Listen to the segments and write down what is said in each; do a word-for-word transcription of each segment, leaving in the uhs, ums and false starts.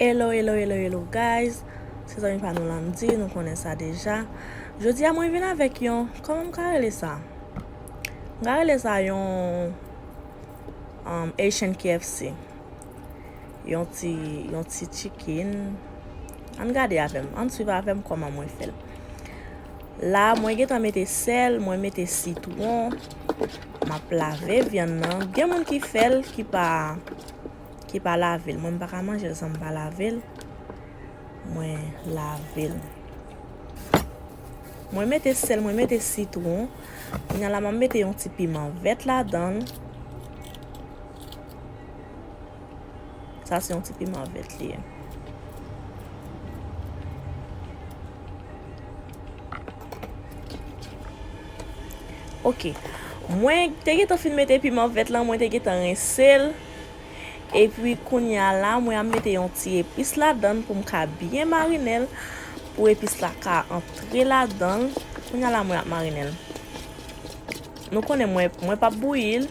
Hello, hello, hello, hello, guys. Se zanmi pa nou Landy, nou konnen sa deja. Jodi a mwen vin avèk yon, kòman m ka rele sa? M ka rele sa yon, um, Haitian K F C. Yon ti, yon ti chicken. Ann gade avè m, ann swiv avè m kòman mwen fè l. La, mwen gentan mete sèl, mwen mete sitwon. M ap lave vyann nan. Gen moun ki fè l, ki pa, ki pa lave l. Mwen, m pa ka manje l san m pa lave l. Mwen lave l. Mwen mete sèl, mwen mete sitwon. Kounye a la, m ap mete yon ti piman vèt ladan l. Sa se yon ti piman vèt li ye. Ok. Mwen te gentan fin mete piman vèt lan, mwen te gentan rense l. Epi kounye a la, mwen ap mete yon ti epis ladan l pou m ka byen marinen l, pou epis la ka antre ladan l. Kounye a la, mwen ap marinen l. Nou konnen mwen, mwen p ap bouyi l.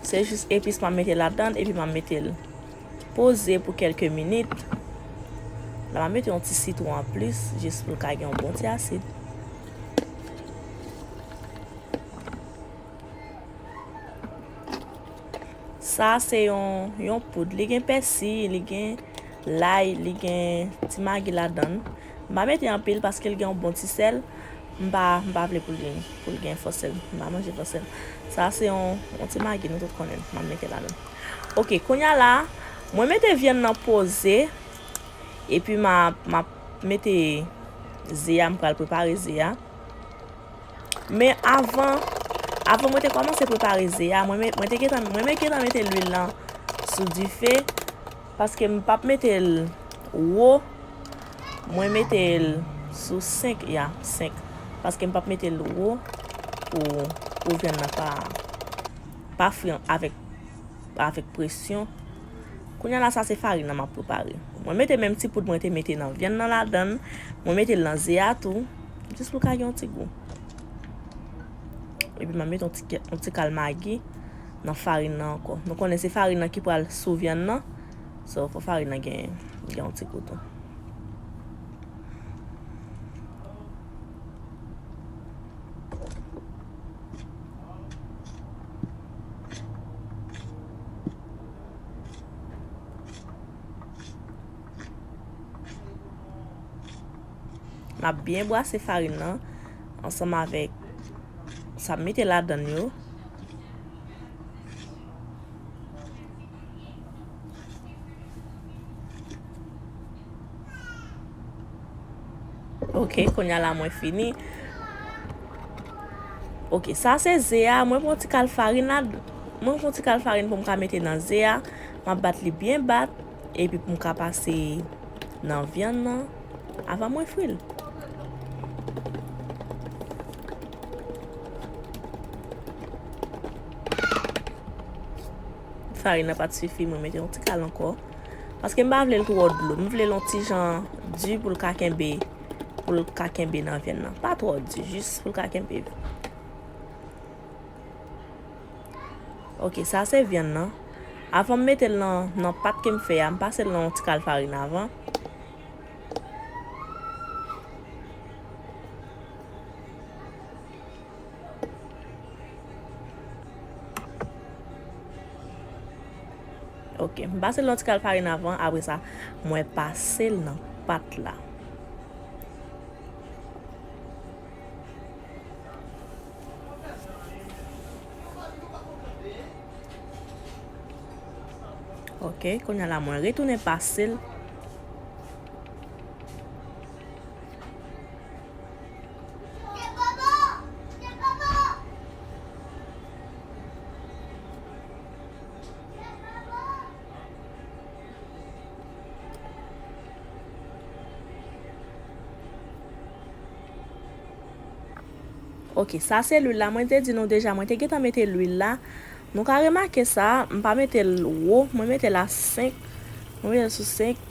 Se jis epis m ap mete ladan l, epi m ap mete l poze pou kèlke minit. La, m ap mete yon ti sitwon anplis, jis pou l ka gen yon bon ti asid. Sa se yon, yon poud. Li gen pèsi, li gen lay, li gen ti magi ladan l. M pa mete anpil paske l gen yon bon ti sèl. M pa, m pa vle pou l gen, pou l gen fò sèl. M pa manje fò sèl. Sa se yon, yon ti magi nou tout konnen. M ap mete ladan l. Ok, kounye a la, mwen mete vyann nan poze. Epi m a, m ap mete ze a, m pral prepare ze a. Men avan, avan mwen te kòmanse prepare ze a, mwen, mwen te gentan, mwen, mwen gentan mete lwil lan sou dife, paske m p ap mete l wo, mwen mete l sou senk, ya, senk, paske m p ap mete l wo pou, pou vyann nan pa, pa fri avèk, avèk presyon. Kounye a la, sa se farin nan m ap prepare. Mwen mete menm ti poud mwen te mete nan vyann nan ladan l. Mwen mete l nan ze a tou. Jis pou l ka gen yon ti gou. Epi m ap mete yon ti, yon ti kal magi nan farin nan ankò. Nou konnen se farin nan ki pral sou vyann nan. So, fò farin nan gen, gen yon ti gou tou. M ap byen brase farin nan ansanm avèk sa m mete ladan l yo. Ok, kounye a la mwen fini. Ok, sa se ze a. Mwen pran ti kal farin la. Mwen pran ti kal farin pou m ka mete nan ze a. M ap bat li byen bat. Epi pou m ka pase nan vyann nan. Avan mwen fri l. Farin nan pa t sifi, mwen mete yon ti kal ankò. Paske m pa vle l twò dlo. M vle l yon ti jan di pou l ka kenbe, pou l ka kenbe nan vyann nan. Pa twò di, jis pou l ka kenbe. Ok, sa se vyann nan. Avan m mete l nan, nan pat ke m fè a, m pase l nan yon ti kal farin avan. Ok, m pase l nan ti kal farin avan, apre sa, mwen pase l nan pat la. Ok, kounye a la, mwen retounen pase l. Ok, sa se lwil la. Mwen te di nou deja, mwen te gentan mete lwil la. Nou ka remake sa, m pa mete l wo, mwen mete l a senk. Mwen mete l sou senk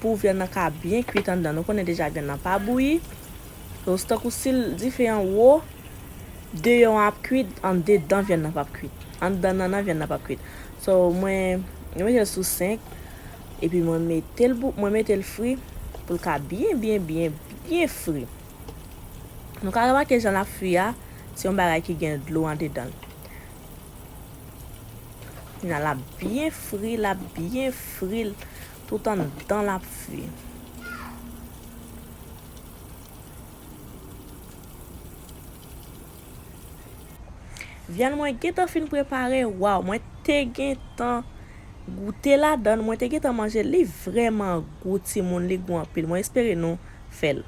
pou vyann nan ka byen kwit anndan. Nou konnen deja vyann nan pa bouyi. So, se tankou si l dife an wo, deyò an ap kwit, andedan vyann nan p ap kwit. Anndan nannan vyann nan p ap kwit. So, mwen, mwen mete l sou senk. Epi mwen mete l bou-, mwen mete l fri pou l ka byen, byen, byen, byen fri. Nou ka remake jan l ap fri a, se yon bagay ki gen dlo andedan l. Kounye a l ap byen fri, l ap byen fri, tout anndan l ap fri. Vyann mwen gentan fin prepare, waw, mwen te gentan goute ladan l, mwen te gentan manje l, li vrèman gou timoun, li gou anpil. Mwen espere nou fè l.